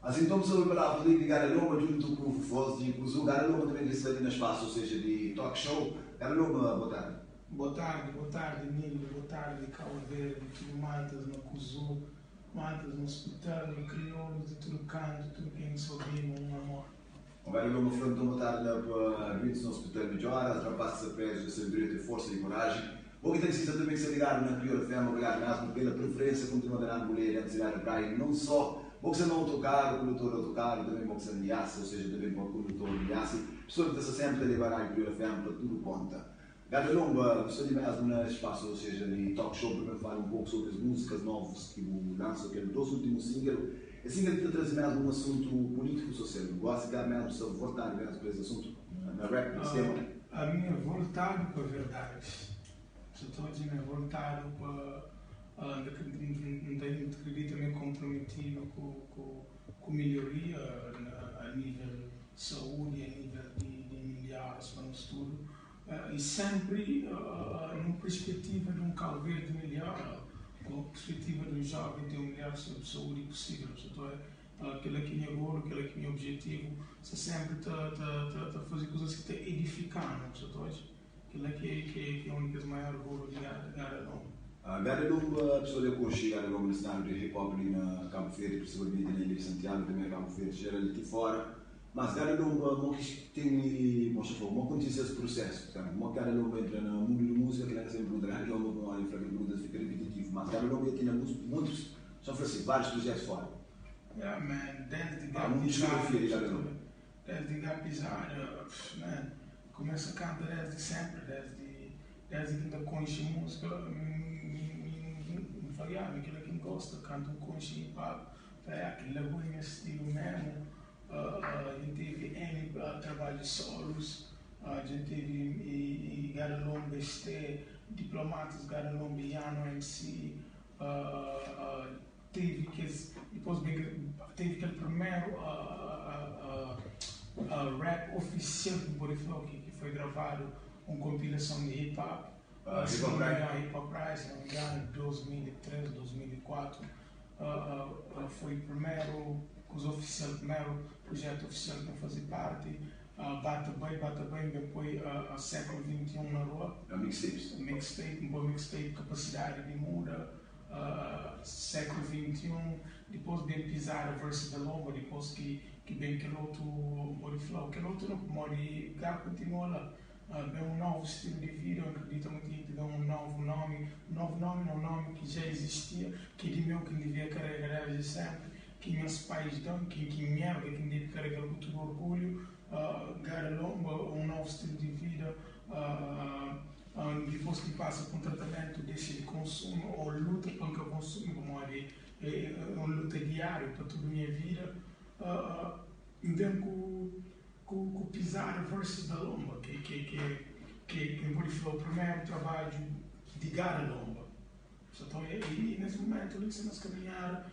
Assim então sobre palavras livre Gara Lomba junto com voz de Kuzu. Gara Lomba também está ali no espaço, ou seja, de talk show. Gara Lomba, boa tarde. Boa tarde, Emílio, boa tarde, Cabo Verde, tudo mantas na Kuzu, mantas no hospital, no crioulo, de tudo canto, tudo quem soube, um amor. O Gara Lomba falou então boa tarde lá para Rintes no Hospital Melhor, rapazes presos de sabedoria, força e coragem. O que tem sido também que se ligar na Crioula FM, obrigado mesmo pela preferência, continua dando mulher antes de ir praia, não só você no autocarro, condutor de autocarro, também você de aço, ou seja, também para o condutor de aço, pessoa que está sempre a levar a Crioula FM para tudo conta. Gata Lomba, gostaria mesmo no espaço, ou seja, de talk show, para falar um pouco sobre as músicas novas que o lançou, que é o dois últimos single. Esse single que traz mesmo um assunto político-social, gosto de mesmo sobre voltar mesmo para esse assunto, na rap, nesse tema. A minha voltado para a verdade. Estou a voltado para não acredito também comprometido com melhoria a nível de saúde, a nível de melhoras para o estudo. E sempre numa perspectiva de um Cabo Verde melhor, com a perspectiva de um jovem ter o melhor sobre saúde possível. Então, aquilo que é meu gol, aquilo que é meu objetivo, você sempre está tá, fazer coisas que te edificar, não? Aquilo que é o único maior gol de Gara Lomba. Gara Lomba, a pessoa de conhece Gara Lomba no cenário de hip hop ali na Cabo Verde, principalmente na Ilha de Santiago, também Cabo Verde, geral de fora. Mas Gara Lomba, mo que tem, mostra, mo acontece esse processo, sabe? Mo Gara Lomba entra no mundo da música, que sempre pergunta Gara Lomba, como olha, para perguntas fica repetitivo, mas Gara Lomba tem muitos, só assim, vários projetos fora. Yeah, man, desde Há muita discografia de Gara Lomba. Desde Gapizada, man, começa a cantar desde sempre, desde que ainda conheci música, me falei, ah, aquilo que gosta, canto conheci hip hop, falei, ah, aquilo é bom meu estilo mesmo. A gente teve N trabalhos solos, a gente teve e Gara Lomba este, Diplomatas Gara Lomba, Yano MC, teve que depois teve aquele primeiro rap oficial do Boriflow que foi gravado, uma compilação de hip hop. Hip Hop Rise. Hip Hop Rise, se não me engano, 2003, 2004. Foi o primeiro coisa oficial, primeiro projeto oficial que eu fazia parte. Bata bem, depois século XXI na rua. Mixtapes. Mixtape, um bom mixtape, capacidade de muda. Século XXI, depois bem pisar a verso da lomba, depois que bem aquele outro body flow, aquele outro não pode, já continua lá. Bem um novo estilo de vida, eu acredito muito que dá um novo nome, um novo nome, não um nome que já existia, que de meu que devia carregar desde sempre, que meus pais dão, que merda, que devia carregar com todo orgulho, Gara Lomba, um novo estilo de vida, depois que passa por um tratamento, deixa de consumo, ou luta para que eu consumo, como é, é uma luta diária para toda a minha vida, então com pisar versus da lomba, que foi o primeiro trabalho de Gara Lomba. Então, e nesse momento, ali, se nós caminhar,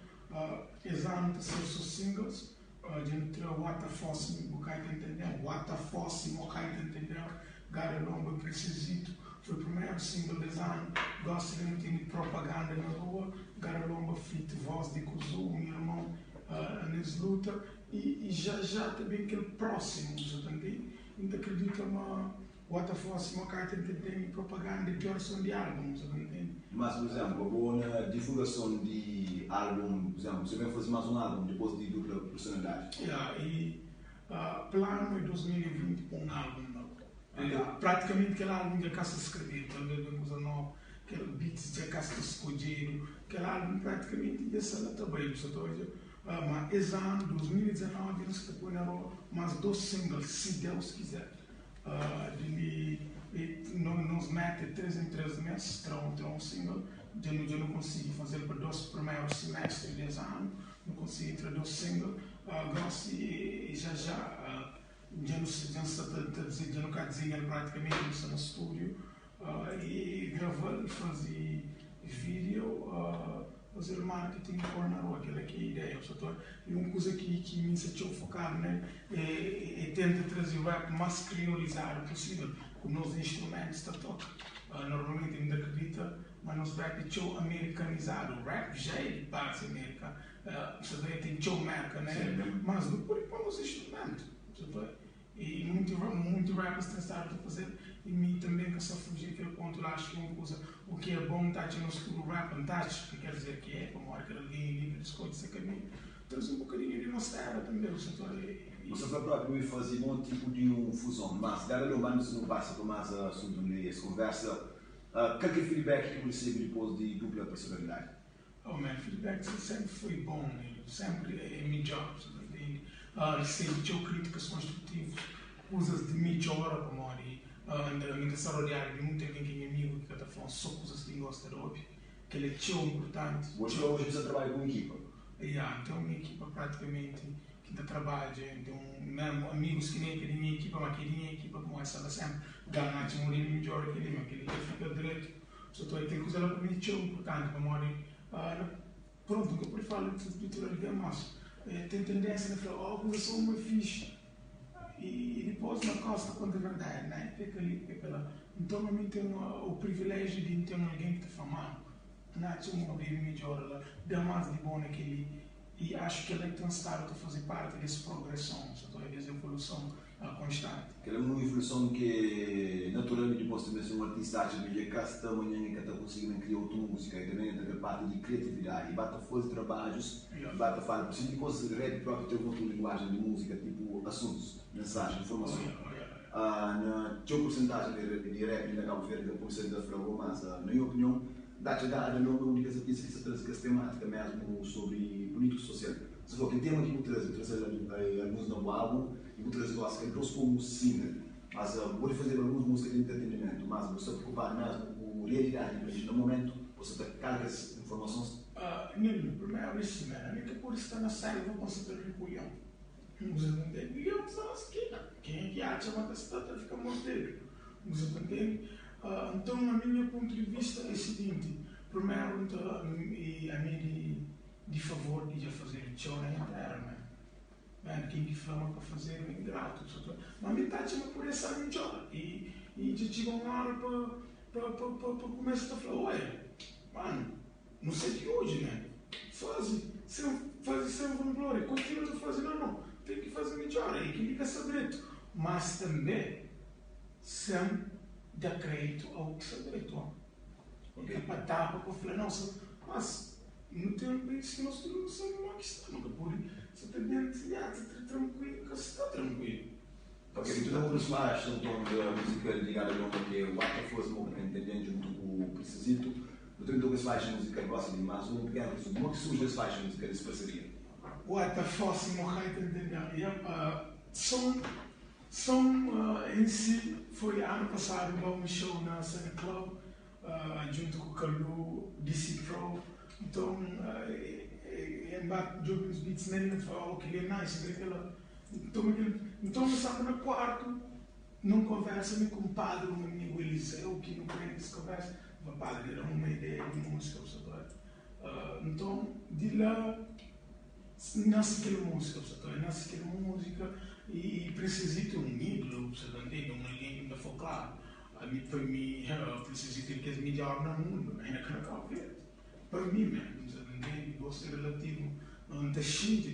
exame de ser seus singles, a gente What the Fosse, o cara entendeu, What the Fosse, o cara entendeu, Gara Lomba, Precisito, foi o primeiro single desse ano, gosto de não ter propaganda na rua, Gara Lomba, feat voz de Kuzu, meu irmão, nessa luta, e já também aquele próximo, você entende? Ainda acredito uma What the Fosse, uma carta entendendo propaganda e pior som de álbum, você entende? Mas, por exemplo, boa na divulgação de álbum, por exemplo, você vai fazer mais um álbum depois de dupla personalidade. Yeah, e plano em 2020 para um álbum novo. Praticamente aquele álbum já cá se escreveu, talvez uma coisa nova, aquele beats já cá se escolheram, aquele álbum praticamente já se lá também, você está vendo? Mas esse ano, 2019, nós estamos na rua, mais dois singles, se Deus quiser. Nos mete 3 em 3 meses, terá um single. Já não consegui fazer para dois primeiros semestres desse ano, não consegui ter dois singles. Gosto e já já, já não já não está já não quer desenhar praticamente, não está no estúdio. E gravar e fazer vídeo, fazer marketing por na rua, aquela que é a ideia. Só tô, e uma coisa que me sentiu focado, né, é tenta trazer o rap mais criolizado possível, com os instrumentos da toca. Normalmente ainda acredita, mas nosso rap é tão americanizado. O rap já é de base América. Você tem txeu merka na el, mas nu pode pôr nos instrumento. Você E muito, muito rappers têm estado a fazer e mim também que só fugir aquele ponto lá, acho que é uma coisa, o que é bom tá no escuro rap, não tá, que quer dizer que é, como hora que alguém livre escolhe esse caminho, traz um bocadinho de nossa terra também, você Você foi próprio e fazia um tipo de um fusão, mas dada no antes não passa para mais assunto nessa conversa. Qual que é o feedback que você recebe depois de dupla personalidade? Oh man, feedback sempre foi bom, né? Sempre é melhor, você entende? Recebo txeu críticas construtivas, coisas de melhora, como ali, ainda está rodeado de muita gente que é amigo que está falando só coisas que gosta de ouvir, que ele é txeu importante. Hoje você trabalha com equipa? Yeah, então minha equipa praticamente que ainda trabalha, então mesmo amigos que nem aquele minha equipa, mas aquele minha equipa como essa sempre ganha um melhor que ele, mas aquele fica direito. Só estou aí tem coisa lá para mim txeu importante, como ali, pronto, nunca pude falar de tudo alguém, mas tem tendência a falar, oh, coisa são uma fixe. E depois na costa, quando é verdade, né? Fica ali, fica lá. Então, a mim tem o privilégio de ter alguém que te fala, mano, não, tinha uma bebê melhor lá, dá mais de bom naquele. E acho que ela tem estado a fazer parte dessa progressão, dessa evolução constante. Que é uma evolução que naturalmente depois também ser um artista acha que casta amanhã que está conseguindo criar outra música e também tem a parte de criatividade e bata fazer trabalhos, bata falar, por depois rap próprio tem uma outra linguagem de música, tipo assuntos, mensagem, informação. Na teu porcentagem de rap na Cabo Verde, por cento da Flor, mas na minha opinião, dá-te a nome única artista que se traz essa temática mesmo sobre político social. Se for que tema que eu trazer alguns no álbum e vou trazer gosto que trouxe como single, mas vou fazer algumas músicas de entretenimento, mas você preocupar mesmo com a realidade do país no momento, você está carga as informações. Nilo, primeiro isso, né? A que por estar na selva, você tem recolher. Você não tem leão está na esquina. Quem é que acha que está fica mordido? Você não tem. Então, a minha ponto de vista é o seguinte: primeiro, então, a mim de favor de já fazer show na terra, né? Man, quem que fala para fazer é ingrato. Mas me tá tinha por essa melhor. E de chega uma hora para começar a falar, ué, mano, não sei de hoje, né? Faz sem vanglória, continua a fazer, não, tem que fazer melhor, e que fica direito. Mas também, sem dar crédito ao que está direito. Ok, para tapa, para falar, nossa, mas não tem se nós não sabemos como é que está, nunca pode, você está dentro, está tranquilo, que está tranquilo. Ok, tu não faz um tom de música ligada ao nome que é o What the Fuck, não entendendo junto com o Precisito, eu tenho duas faixas musical gosto de mais um pequeno resumo. Como é que surge as faixas musicais dessa parceria? What the Fuck, morrer entendendo. Som em si foi ano passado um show na Cena Club, junto com o Kalu, DC Pro. Então, embaixo de uns beats nele, falou que ele é nice, aquela. Então, eu estava no quarto, não conversa com o padre, um amigo Eliseu, que não conhece conversa. O padre era uma ideia de música, então, de lá, nasce aquela música, nasce aquela música e Precisito um ídolo, você entende? Um alguém que me falou, claro, a mim, para mim, Precisito que é melhor no mundo, ainda que na Cabo Verde. Para mim mesmo, você entende? Gosto relativo, da xinte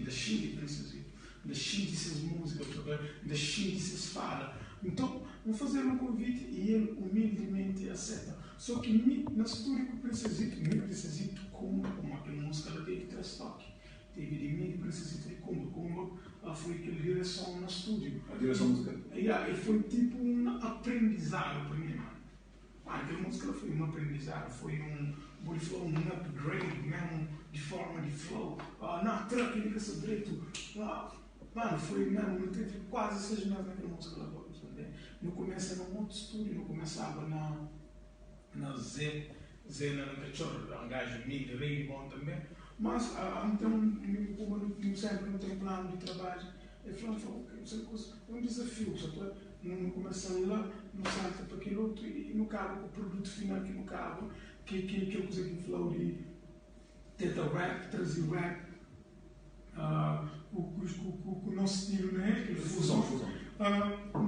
Precisito, da xinte essas músicas, da xinte essas falas. Então, vou fazer um convite e ele humildemente aceita. Só que na estúdio com o Precisito, me Precisito como aquela música ela teve três toques. Teve de mim, Precisito de como foi aquela direção no estúdio. A direção musical? Yeah, e foi tipo um aprendizado para mim, mano. Aquela música foi um aprendizado, foi um, um upgrade mesmo de forma de flow. Na truck, ele fica direito. Mano, foi mesmo, eu teve quase 6 meses naquela música lá. No começo era um outro estúdio, não começava na Z, Z na Cachorro, um gajo humilde, rei bom também. Mas então, como sempre não tenho plano de trabalho, ele falou, é um desafio, só não começa lá, não salta para aquele outro e no cabo, o produto final que no cabo, que que eu consegui falar de tenta rap, trazer rap, com o nosso estilo, né? Aquele fusão.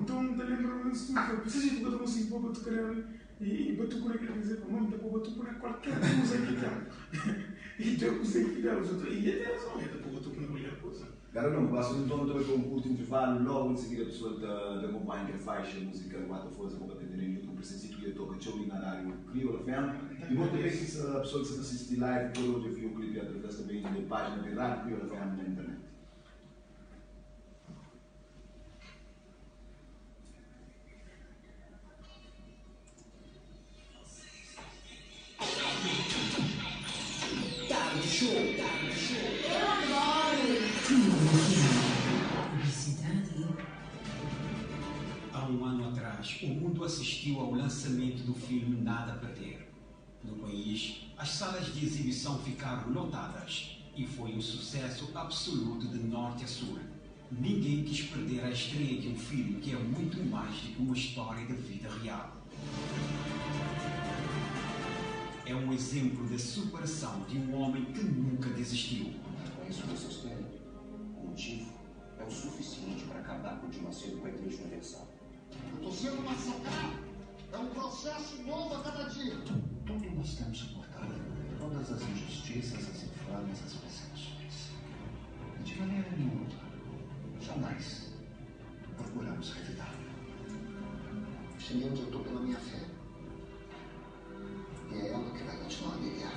Então, te lembro disso tudo, preciso de botar assim, vou bater e bater por aquele dizer, mano, vou bater por qualquer coisa que tem. I dja kuzê ki da otu i el ten razon, el ta poi otu na kualker kuza. Gara nau, basta nton nu ta bai pa un kurtu intervalu, logu en sigida pesoal ta ta akonpanha kel faixa muzikal What the Fuck, pa ka ta entende djuntu ku Presencito ki dja toka txeu li na rádiu Kriola FM. I bon tanbe ki sa pesoal ki sa ta sisti live pode odja videoclip através tanbe di pájina di Rádiu Kriola FM na internet. Tarde Show. Tarde Show. Eu adoro! Publicidade. Há um ano atrás, o mundo assistiu ao lançamento do filme Nada a Perder. No país, as salas de exibição ficaram lotadas e foi um sucesso absoluto de norte a sul. Ninguém quis perder a estreia de um filme que é muito mais do que uma história da vida real. É um exemplo da superação de um homem que nunca desistiu. Com isso vocês têm o motivo é o suficiente para acabar com o Edir Macedo com a Igreja Universal. Eu estou sendo massacrado. É um processo novo a cada dia. Tudo nós temos suportado. Todas as injustiças, as infâmias, as perseguições. E de maneira nenhuma, jamais procuramos revidar. Cheguei onde eu estou pela minha fé. E é ela que vai continuar a me guiar.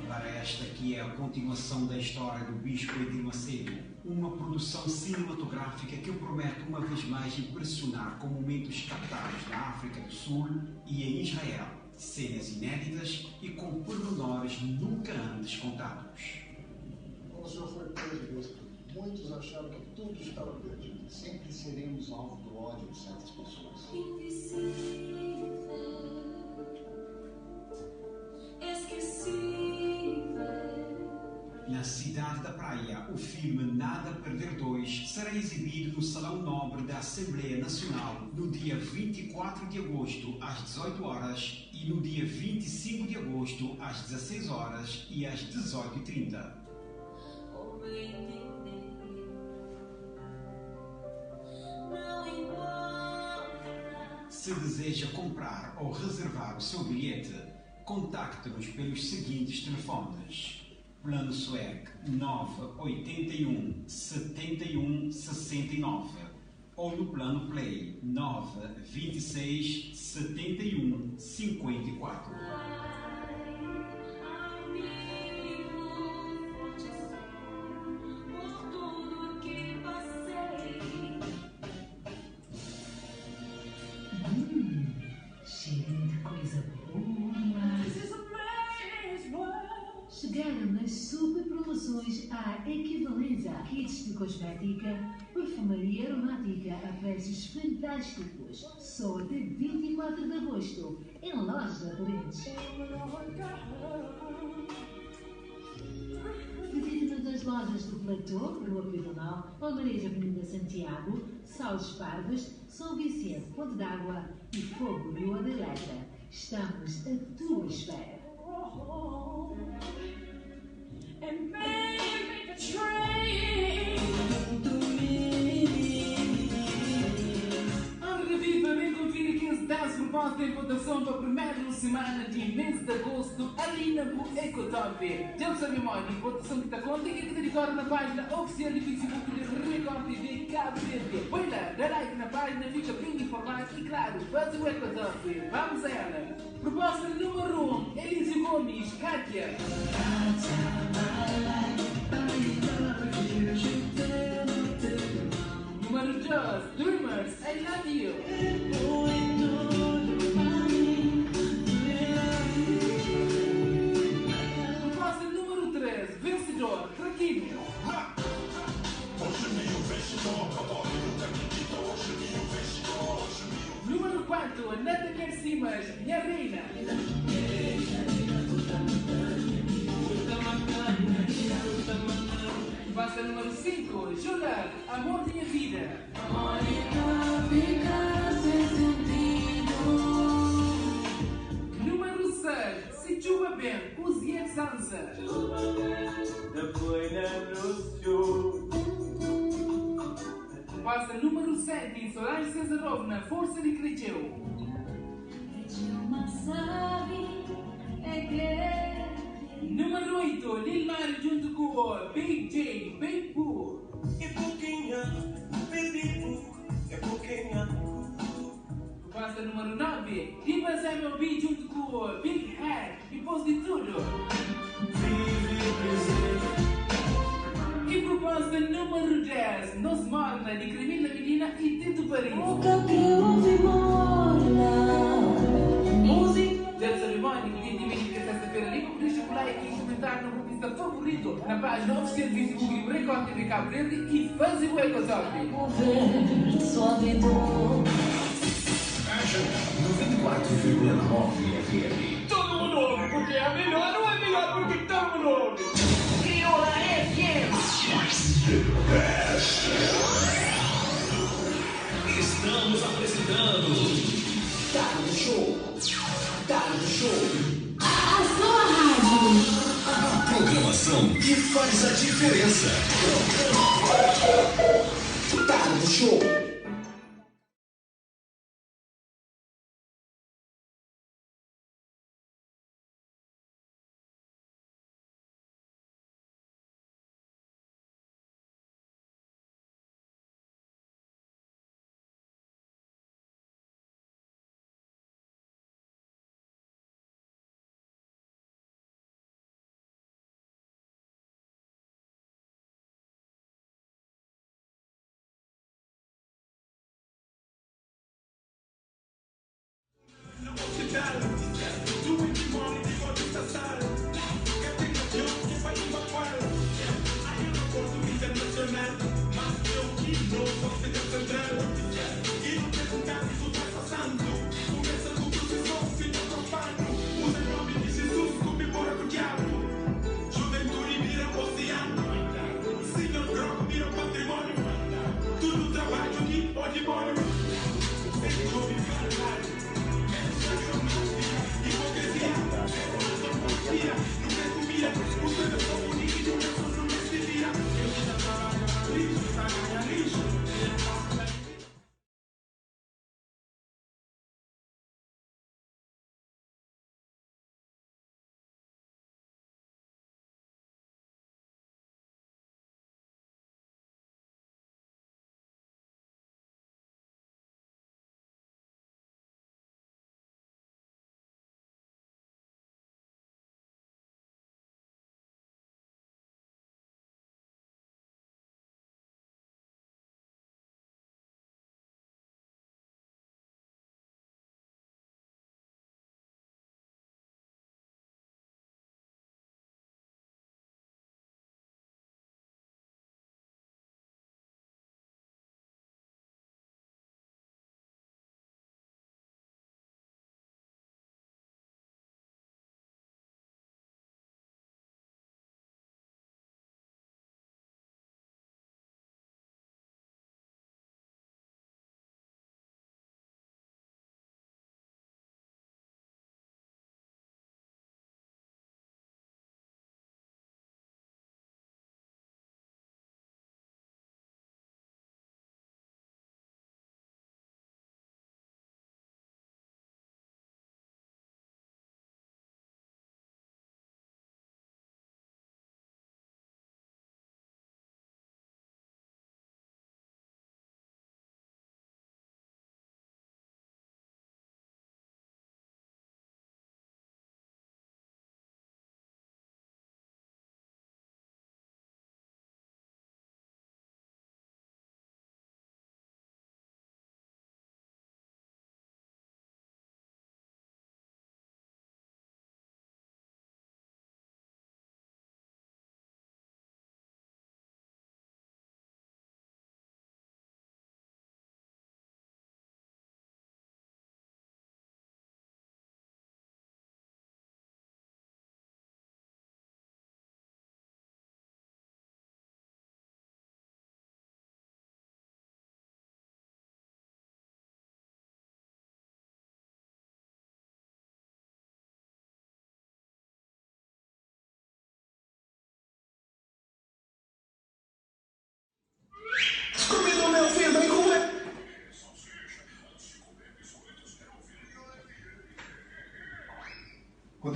Para esta que é a continuação da história do Bispo Edir Macedo, uma produção cinematográfica que promete uma vez mais impressionar com momentos captados na África do Sul e em Israel, cenas inéditas e com pormenores nunca antes contados. Quando o senhor foi preso, bispo, muitos acharam que tudo estava perdido. Sempre seremos alvo do ódio de certas pessoas. Invisível, esquecível. Na cidade da Praia, o filme Nada a Perder 2 será exibido no Salão Nobre da Assembleia Nacional no dia 24 de agosto às 18 horas e no dia 25 de agosto às 16 horas e às 18h30. Como entender? Não importa. Se deseja comprar ou reservar o seu bilhete, contacte-nos pelos seguintes telefones: Plano Swag 981 71 69 ou no Plano Play 9 26 71 54. Amigo, vou te ser por tudo que passei. Cheirinho de coisa boa. Chegaram as super promoções à Equivalenza. Kits de cosmética, perfumaria aromática a preços fantásticos. Só até 24 de agosto, em lojas aderentes. Visite-nos nas lojas do Platô, Rua Pedonal, Palmares, Avenida Santiago, Salles Parvas, São Vicente, Ponte d'Água e Fogo, Rua da Eletra. Estamos à tua espera. And maybe betray. A Reviva vem conferir 15 10 propostas em votação para a primeira semana de mês de agosto ali na Ecotop. Já sabe mais, votação que está conta e que te recorda na página oficial do Facebook de Record TV Cabo Verde. Põe lá, dá like na página, fica bem informado e claro, faz o Ecotop. Vamos a ela. Proposta número 1, Elísio Gomes, Kátia. Número 2, Dreamers, I Love You. Proposta número 3, Vencedor, Traquinho. Número 4, Nathaniel Simas, Minha Reina. Proposta número 5, Jula, Amor Minha Vida. Número 6, Se Chuva Bem, Uziel Sansa. Proposta número 7, Solange Cesarovna, Força de Creteu. Número 8, Lil Mari junto com o Big J, Big Pooh. Proposta número 9, Divas MLB junto com o Big Head, depois de tudo. E proposta número 10, Nos Morna, de Cremilda Medina e Tito Paris. Nunca quero ouvir morna. Música. Já cerimônia, que dia de sexta-feira ali, vou deixar o like e comentar no artista favorito na página oficial do Facebook do Record TV Cabo Verde e fazer o Ecotop. Verde, suave dor. 94,9 FM. Todo mundo ouve porque é a melhor ou é melhor porque todo mundo ouve? Crioula FM. The best. Estamos apresentando Tarde Show. Tarde Show. A sua rádio. A programação que faz a diferença. Tarde Show.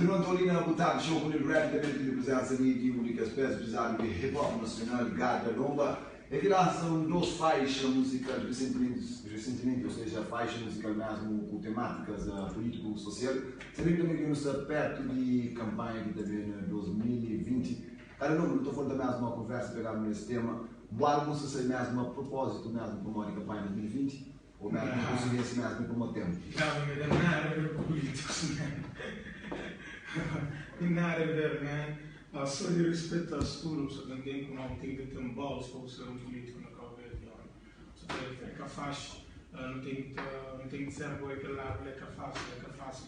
Continua então ali na Botarde Show com o Rap, também tem a presença ali de um de pés pesado de hip hop nacional, Gada Lomba. É que lançam duas faixas musicais recentemente, recentemente, ou seja, faixa musical mesmo com temáticas político-social. Sabemos também que não está perto de campanha que também em 2020. Cada nome, não estou falando mesmo uma conversa pegar nesse tema. O álbum se mesmo a propósito mesmo para uma campanha 2020 ou mesmo conseguir mesmo para um tempo? Não, não nada a ver com políticos, né? Não nada a ver, né? Só de respeito às tudo, você também que não tem que ter um bolso para ser um político na Cabo Verde. Você tem que faz, não tem que não tem que ser bom aquele lado, é capaz,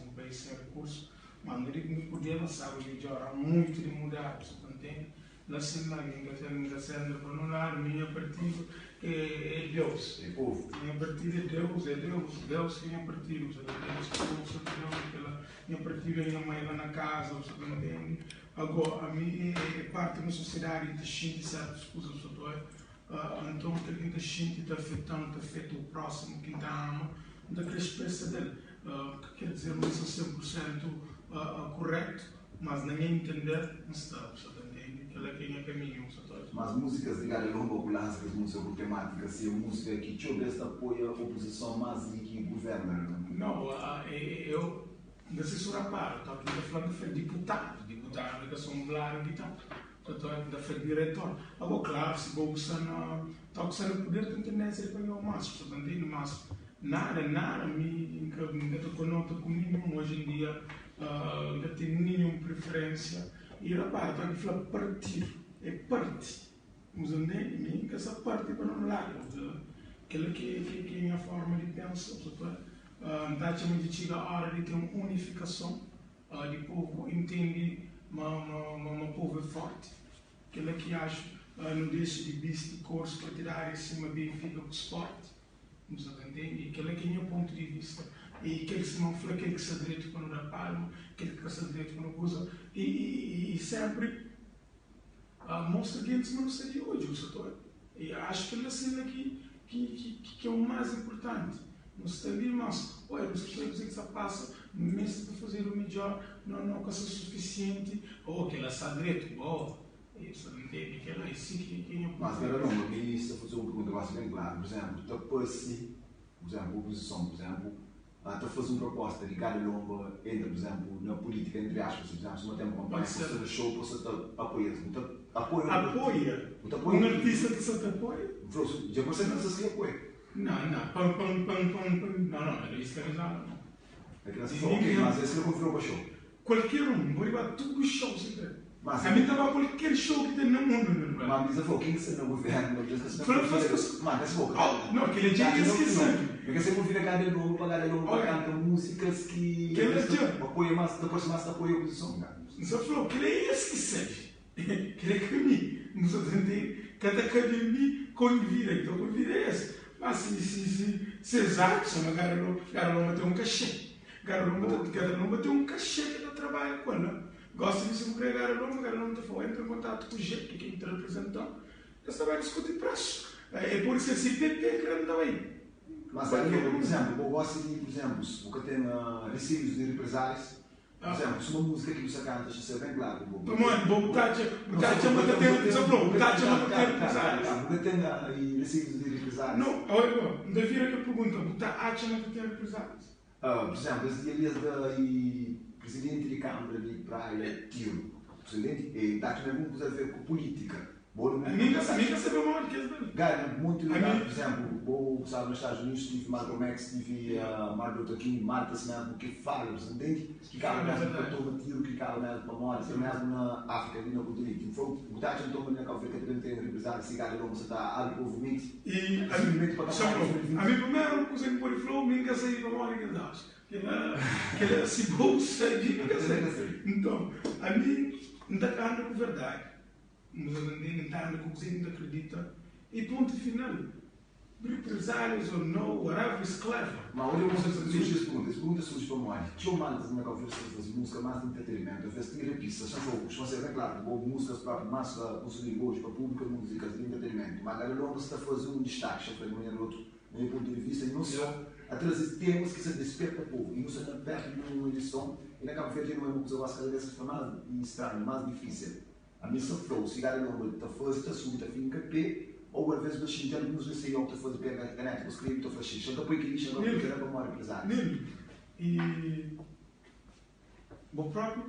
um país sem recurso, mas não digo que não podia sabe melhor, há muito de mudar, você entende? Lá sim, lá, ninguém sendo para um lado, minha partido é Deus. É povo. Minha partido é Deus, Deus que é minha partido, você entende? Deus, aquela minha partido é minha mãe lá na casa, você entende? Agora, a mim é parte da sociedade que sente certas coisas, você entende? Então, aquilo que sente está afetando, está afeta o próximo, quem está ama, não quer expressa dele. Que quer dizer, não sou 100% correto, mas na minha entender, não está, você entende? Aquela que é o caminho, você entende? Mas músicas ligadas a longo prazo, as músicas com temática, se é música que te obeça apoia a oposição mais e que governa. Não, eu não sei se o rapaz, estou aqui falando de deputado, deputado da Assembleia e tal. Estou aqui da diretor. Agora, claro, se vou usar no poder, tem tendência de ganhar o máximo, você entende? Mas nada, me nunca com nenhum hoje em dia, não tem nenhuma preferência. E rapaz, estou aqui falando partido, é parte. Mas nem que essa parte para não lado, aquela que é a forma de pensar, está chamando de chegar a hora de ter uma unificação, de povo entende, mas povo é forte. Aquela que acho não deixa de vestir cores partidárias acima Benfica com o Sport. Você entende? E aquele que é o meu ponto de vista. E aquele que se não fala, aquele que se direito para não dar palma, aquele que se direito para não usa. E sempre mostra que antes não seria hoje o setor. E acho que é a cena que é o mais importante. Não se está ali, mas olha, não se pode dizer que se passa, mesmo para fazer o melhor, não é suficiente, ou aquele está direito, ou isso não entende, aquela é sim que é o Mas era não, mas isso fazer uma pergunta bastante bem clara. Por exemplo, depois, por exemplo, a oposição, por exemplo, está a fazer uma proposta de cada lomba entra, por exemplo, na política, entre aspas, por exemplo, se não tem uma campanha, você no show, você apoia. Apoia. Apoia? Um artista que só te apoia? Já você não se apoia. Não, pam, pam, pam, pam, pam. Não, isso é não. É que ok, mas esse não confirmou o show. Qualquer um, vou levar tudo o show, sempre. Mas a mim estava qualquer show que tem no mundo, não é? Mas me falou, quem que está no governo? Mas não, aquele dia que esqueci. Porque você confira cada novo, pagar novo, canta músicas que apoia mais, depois mais apoia a oposição. Você falou, que é esse que serve. Que é que mim, não sou entender, cada academia convida, então convida esse. Mas se exato, mas Garoloma tem um cachê. Garoloma tem um cachê que ele trabalha com ela. Gosta de se mulher Garoloma, Garoloma tá falando, entra em contato com o G, que é quem está representando. Eles também discutem preço. É por isso que esse PP que não está aí. Mas aí, por exemplo, eu gosto de, por exemplo, porque tem recibos de represários. Por exemplo, se uma música que você canta, deixa ser bem claro. Mano, Tacha, mas tem recibos de represários. Não, olha, não devia que eu pergunto, Tacha, mas tem represários. Por exemplo, esse dia ali presidente de Câmara de Praia, tio. Presidente, e dá-te alguma coisa a ver com política. Nunca sabia mais que isso. Cara, muito legal. Por exemplo, vou, sabe, nos Estados Unidos tive Malcolm X, tive Martin Luther King, Marta mesmo, que fala, presidente, que cala mesmo para tomar tiro, que cala mesmo para morrer, até mesmo na África, ali no continente. Foi o Tacho não toma na África também tem represário, se cara não está algo movimento. E a minha primeira coisa que pode falar, nunca saí para morrer que dá. Que ele se bolsa de nunca saí. Então, a mim não está com verdade. Mas não está com o não acredita. E ponto final. Represários ou não, whatever is clever. Mas olha, surge as perguntas. As perguntas surgem para nós. Tinha mais na conversa fazer música, mais de entretenimento. Às vezes tira pistas, são poucos. Mas é bem claro, boas músicas para massa, consumir hoje, para público, músicas de entretenimento. Mas agora não você está fazendo um destaque, já foi de manhã do outro, do meu ponto de vista, e não só a trazer temas que se desperta o povo. E não se perto de uma eleição. E na Cabo Verde não é uma coisa quase cada vez que fica mais estranho, mais difícil. A mim se flow, se cada nome está fazer, está subir, está finca pé, ou às vezes você entende nos esse aí, está fazer pé na caneta, você escreve, está fazer xixi, depois que isso não quer para morrer empresário. Nilo, e o próprio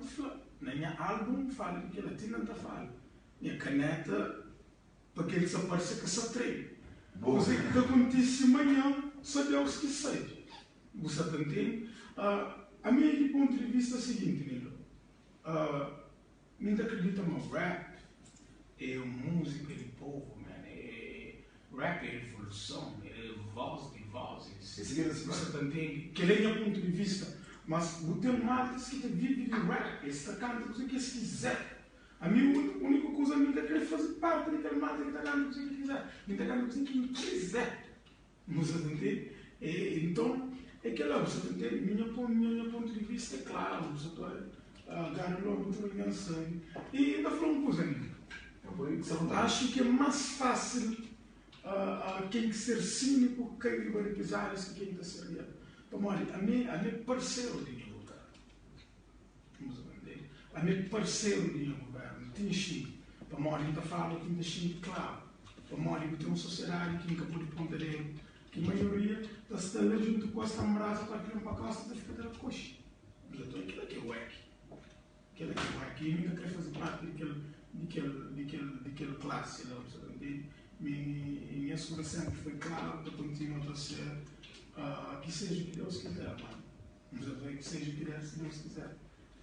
na minha álbum fala que ela tinha não fala. Minha caneta, para que eles apareçam que só treino. Você que acontece amanhã, só Deus que sabe. Você entende? A minha ponto de vista é o seguinte, Nilo. Ninguém acredita no rap, é música de povo, man. É, rap é revolução, é voz de vozes. Você entende? Que ele é meu ponto de vista. Mas o tem artista que vive de rap, ele está cantando o que ele quiser. A minha única coisa, a minha quer fazer parte daquele malta que está cantando o que quiser. Está cantando o que quiser. Você entende? Então, é que lá, você entende? Minha ponto de vista é claro, você está ganhando logo tudo ninguém sabe. E ainda falou uma coisa, amigo. Acho que é mais fácil quem ser cínico cair em pisares que quem está ser real. Então, olha, a mim é parceiro de meu governo. A mim é parceiro de meu governo. Tem xingo. Então, olha, ainda falo que ainda xingo, claro. Então, olha, tem uma sociedade que nunca pode ponta dele. Que a maioria está se junto com esta brasa para criar uma costa e fica da coxa. Mas eu estou aquilo que é wack. Aquilo que é wack. E nunca quer fazer parte daquele classe lá, você entende? Minha escolha sempre foi clara, eu continuo a ser que seja o que Deus quiser, mano. Mas eu que seja o que Deus quiser.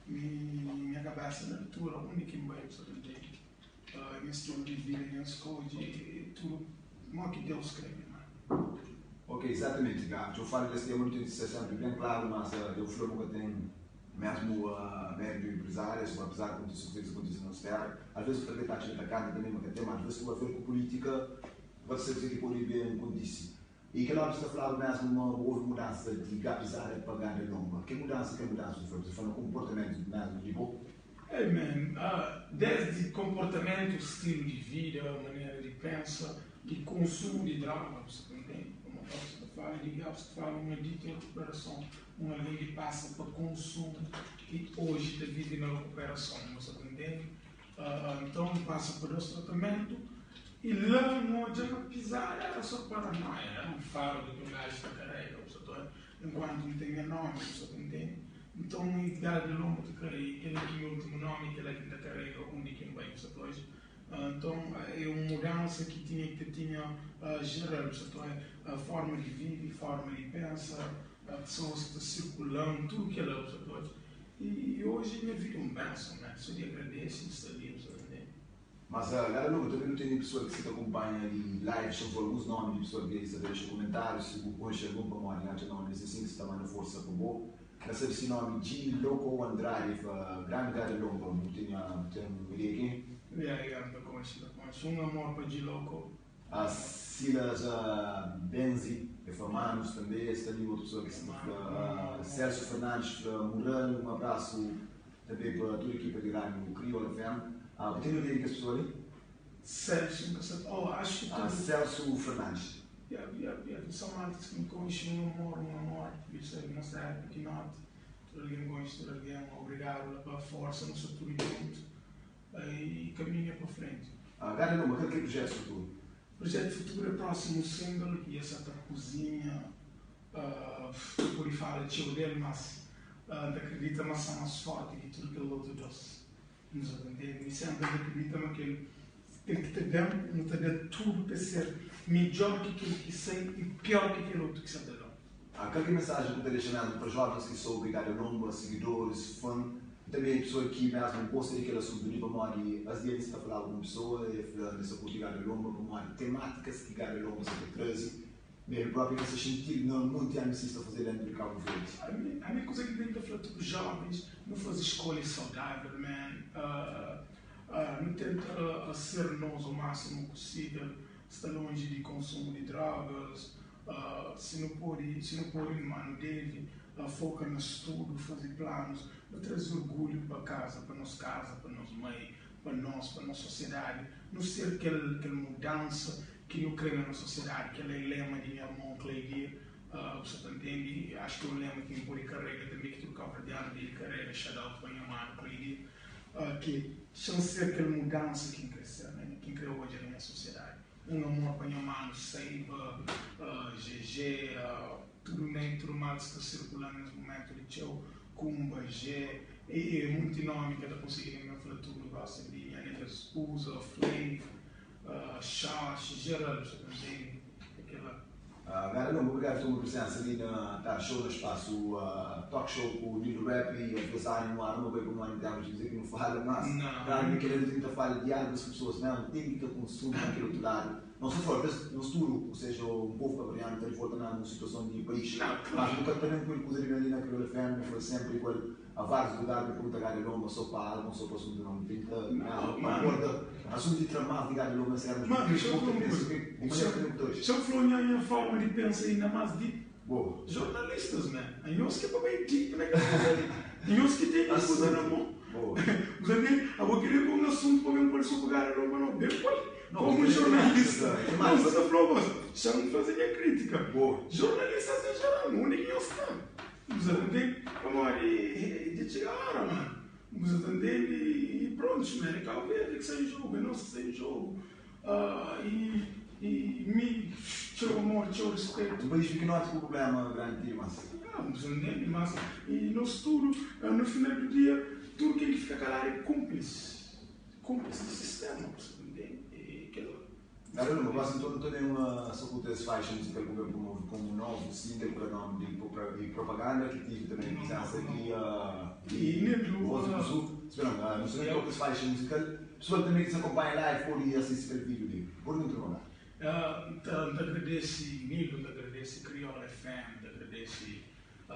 Minha cabeça na altura, onde que vai, você entende? Minha estilo de vida, minha escola, tudo, o que Deus crê, mano. Ok, exatamente, Gato. Eu falo desse tema, não tenho que ser sempre bem claro, mas eu falo que tem mesmo médio empresários, apesar de isso que acontece na terra, às vezes o trabalho está atacado também, mas tem, às vezes vai ver com política, vai ser que pode bem condisse. E que lá está falando mesmo uma houve mudança de gapizar para ganhar lomba. Que mudança, que mudança foi? Você fala comportamento mesmo de bom? Hey man, desde comportamento, estilo de vida, maneira de pensar e consumo de droga, você entende? Como você fala de você fala uma dita recuperação, uma lei que passa para consumo e hoje está vive na recuperação, você entende? Então passa por esse tratamento e lá no dia que pisar era só paranoia, era um faro de que o gajo está carrega, você tá, enquanto não tem nome, você entende? Então, ideal de longo de carrega, aquele que é o último nome, aquele que está carrega, onde quem vai, você tá? Então, é uma mudança que tinha geral, você tá? A forma de viver, forma de pensar, a pessoas que estão circulando, tudo que é lá, você tá? E hoje minha vida é um bênção, né? Só de agradeço e estar ali, você entende? Mas agora não, também não tem pessoa que se te acompanha de live, só por alguns nomes de pessoa que deixa comentários, se você chegou para morrer, não, não, assim que se está mais força para bom. Recebe esse nome de Loco Andrade, grande cara Loco, não tinha um ideia aqui? Yeah, não conheço, não conheço. Um amor para G Loco. A Silas Benzi, que foi Manos também, está ali outra pessoa que se chama Celso Fernandes, Mural, um abraço também para toda a equipa de rádio Crioula FM. Tem uma ideia que as pessoas ali? Celso, oh, acho que Celso Fernandes. Yeah. São artistas que me conhecem, um amor, isso é uma série que não, tudo alguém gosta, tudo alguém, obrigado pela força, não sou tudo junto, e caminha para frente. Agora não, mas que é o projeto futuro? Projeto futuro é o próximo single, que é essa cozinha, por aí fala de dele, mas acredita, mas são mais forte que tudo aquele outro doce. Não sei entende? E sempre acredita que ele tem que ter bem, não ter tudo para ser melhor que aquilo que sei e pior que aquele outro que sabe lá. Qual é a mensagem que você deixa para jovens que são obrigados a lomba, seguidores, fãs, e também pessoa que mesmo gosta daquele assunto de morre, às vezes está falando com uma pessoa, e nessa política de lomba, como temáticas que a lomba se traz, mesmo próprio que se sentir não muito anos se está fazendo dentro de Cabo Verde. A minha coisa que tem que falar para os jovens, não fazer escolha saudável, man. Não tenta ser nós o máximo possível, estar longe de consumo de drogas, se não pode, mano, deve, foca no estudo, fazer planos, não trazer orgulho para casa, para nossa casa, para nossa mãe, para nós, para nossa sociedade, não ser aquela mudança que não crê na nossa sociedade, aquele lema de minha irmã Cleidir, Bu sa ta ntende? Acho ki é un lema ki N pode karega tanbe, ki tudu kabuverdianu debe karega, shout out pa nha manu Cleidy, ki xa-m ser kel mudansa ki N kre ser, ki N kre odja na nha sosiedadi. Un amor pa nha manu Seiba, GG, tudu nen tudu mal ki sta sirkula nes mumentu di txeu, Kumba, Gé, e munti nomi ka ta konsigi nen ben fla tudu gosi di nha niggas, Uza, Flav, Xoxi, geral, sa ta ntende? É kela. Gara Longa, obrigadu pa toma presensa li na Tar Show, na spasu Talk Show ku Nildo Rap i Alfio Sani no ar. No bai pa modi em termos di dizer ki nu fala, mas klaru ki kela nu tenta fala di algo ki pessoas mesmu ten ki ta konsumi na kel otu ladu. Nos ta fala, nos tudu, ou seja, un povu kabuverdianu ta rivolta na un situason di país, mas nu ka ta ben ku el kuza di ben li na Kriola FM, nu fala sempri igual. A vários lugar mi pergunta Gade Lomba so pa álbum so pa asuntu não tem que aborda asuntu di tra más di Gade Lomba sermos Mano, deixa eu falar uma coisa. Deixa eu falar minha, minha forma de pensar ainda mais deep. Boa. Jornalistas, man. Anhos que é para bem deep naquela coisa ali. Anhos que tem coisa na mão. Boa. Você tem, eu vou querer pôr um assunto para ver qual sou Gade Lomba não. Bem qual? Como jornalista. Não, você tá falando, mas chama de fazer minha crítica. Boa. Jornalistas em geral, onde que nós estamos? Bu sa ta ntende? Pamodi dja txiga ora, mano. Bu sa ta ntende? I prontus, man, é Cabo Verde ki sta em jogo, é nos ki sta em jogo. I i mi, txeu amor, txeu respetu. Un país pikinoti ku prubléma grandi dimas. Ah, bu sa ntende? Mas i nos tudu, no final du dia, tudu ken ki fika kaladu é kúnplisi, kúnplisi di sistéma, bu sa ta ntende? É kel-la. Nada não, mas gosi nton ta ben sukuta es faixa musical ku ben promove komu novu single ku da nomi di Propaganda ki tive tanbe presensa di Voz di Kuzu. Spera, nu sta ben toka es faixa musical. Pesoal tanbe ki sa konpanha live pode asisti kel video li. Pode kontinua la. N ta agradese Nildo, n ta agradese Kriola FM, n ta agradese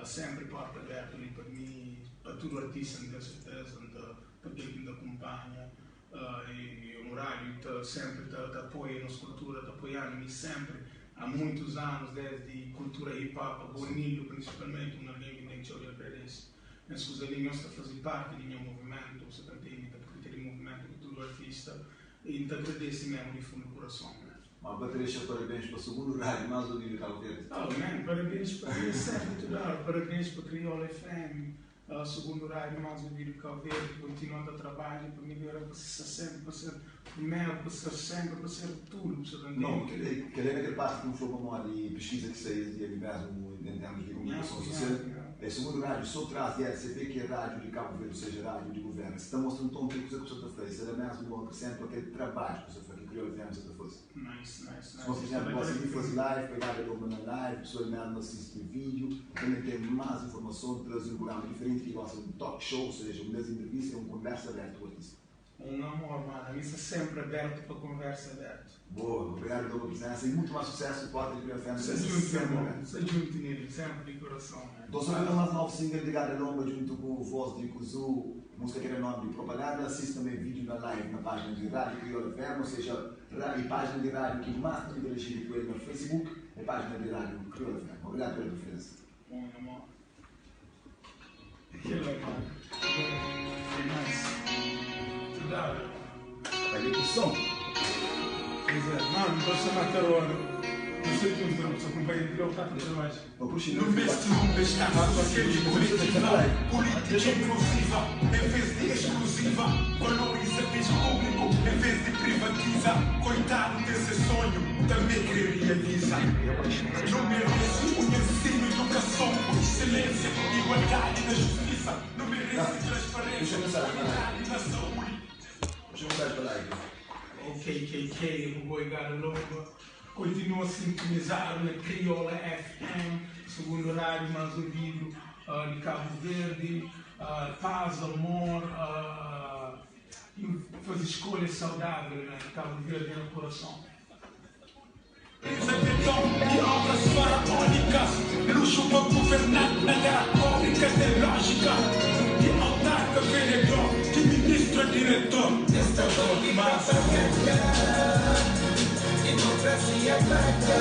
sempre porta abertu li pa mi, pa tudu artista, n ten serteza, n ta pa kel ki n ta kunpanha. E un rádiu ta sempri ta apoia nos kultura, ta apoianu mi sempri há muitos anos, desdi kultura hip hop, abo Nildo prinsipalmenti, un algen ki N ten txeu di agradese. Nes kuza li nhos ta faze parti di nha movimentu, sa ta ntende, ta krita di movimentu ku tudu artista e N ta agradese mesmu di fundu kurason. Ma pa ta dexa parabéns pa sugundu rádiu más obidu di Cabo Verde. Oh man, parabéns pa mi sempri tudu ora, parabéns pa Kriola FM. Sugundu rádiu más obidu di Kau Verdi kontinua ta trabadja pa midjora, pa ser sénpri, pa ser primeru, pa ser sénpri, pa ser tudu, bu sa ta ntende? Non, kel-li é na kel párti ki N fla pamodi piskiza ki sai es dia li mésmu en termus di komunikason sosial, é sugundu rádiu sô tras di RCP ki é rádiu di Kabu Verdi, ou seja, rádiu di guvernu. Es ta mostra nton kel kuza ki bu sa ta fla, es ta da mésmu aksentu a kel trabadju ki bu sa fla ki Kriolu FM sa ta faze. Nice, nice, nice. Sima por exemplo, gosta di fazi live, pegada lomba na live, pessoal mesmo assiste vídeo, também tem mais informação, trazi um programa diferente que gosta de um talk show, ou seja, um des entrevista é um conversa aberto com o artista. Um amor, mano. A mi sta sempre aberto pa conversa aberto. Boa, obrigado pela presença e muito mais sucesso, Porta de Crioulo FM Sta junto, irmão. Sta junto nele, sempre di coração, man. Então só mais novo single de Gada Lomba junto com voz de Kuzu, música que era nome de Propaganda, assiste também vídeo na live na página de Rádio Crioula FM, ou seja, e página de rádio que mais tem interagido com ele no Facebook é página de rádio Crioula FM. Obrigado pela preferência. Bom, amor. Aquilo é bom. É nice. Tudo dado. Olha que som. Pois é, mano, não posso chamar carona. Não sei que não sou companheiro de ele, tá tudo mais. No mês de um política, política inclusiva, em vez de exclusiva, valoriza bens público, em vez de privatiza. Coitado desse sonho, também que realiza. Não merece o ensino, educação, excelência, igualdade na justiça. Não merece transparência, qualidade na saúde. Deixa eu mensagem para lá. Ok, KK, o boi Gado Lomba. Continua sintonizado na Crioula FM, segundo horário mais ouvido de Cabo Verde. Paz, amor, e fazer escolhas saudáveis, né? Cabo Verde no coração. E obras faraônicas, luxo para governar na terra pobre, que tem lógica. De autarca, vereador, de ministro a diretor. Esta democracia ataca,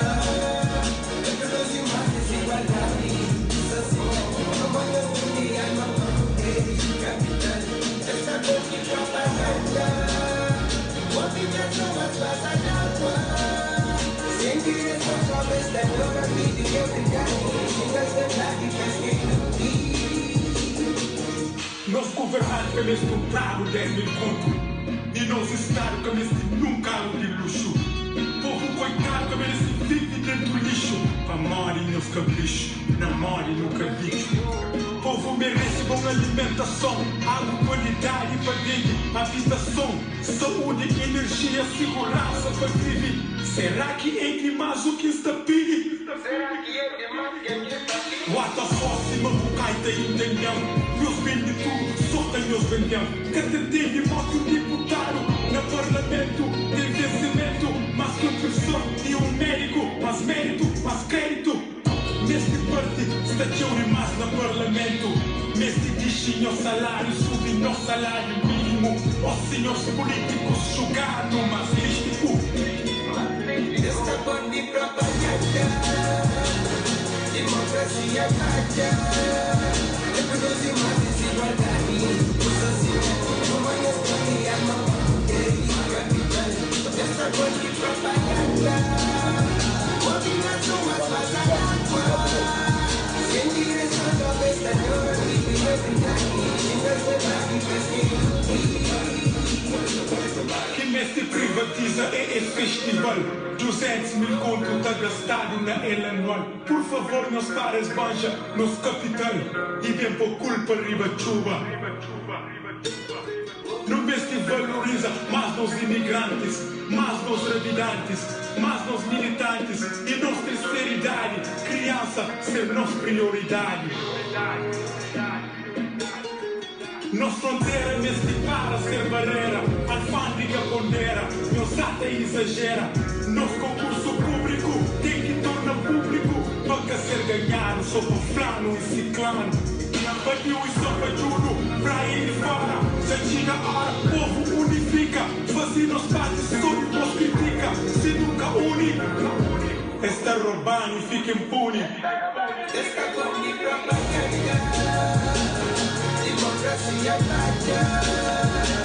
reproduz uma desigualdade. Amanhã um dia não capital. Esta cor de propaganda, confiança, mas passa d'água. Sem direção. Nos governante ka meste un Prado 10 mil kontu I nos Estadu ka meste nun karu di luxu. Povu koitadu ka merese vive dentu lixu. Pamodi nhos kaprixu na modi nu ka bitxu. Povu merese bon alimentason, agu kualidadi pa bebe, abitason, saúdi, enerjia, siguransa pa vive. Será ki é dimás u ki N sta pidi? What a force ma bu kai ta intendem. Nhos bende tudo so ka nhos bendem. Ka ta ntende mo ki un diputadu na parlamentu ten vensimentu mas ki un professor i un mediku. Mas meritu mas kreditu nesti parti sta txeu dimas na parlamentu. Mesti dixi nhos salariu subi nos salariu minimu o senhors politikus juganu mas listiku. Esta bom de propaganda. Democracia falha. Reproduz mais desigualdade. Usa cimento, não vai arma pa poder e capital. Esta bom de propaganda. Combinação mais vaza água. Sem direção, cabeça não vive every Ki meste privatiza é es festival. 200 mil kontu ta gastadu na el anual. Pur favor nhos para esbanja nos kapital i ben po kulpa riba txuba. Nu meste valoriza más nos imigrantis, más nos rabidantis, más nos militantis i nos terseru idadi, kriansa ser nos prioridadi. Nos frontera meste para ser barrera, alfândega pondera, nhos ata izajera. Nos konkursu públiku ten ki torna públiku pa ka ser ganhadu so pa flanu i siklanu. Badiu i sapadjudu, praia i fora, dja txiga ora povu unifika, faze nos parti so dipôs kritika. Si nu ka uni, es ta roba-nu i fika inpuni. Esta bom de propaganda. Democracia falha.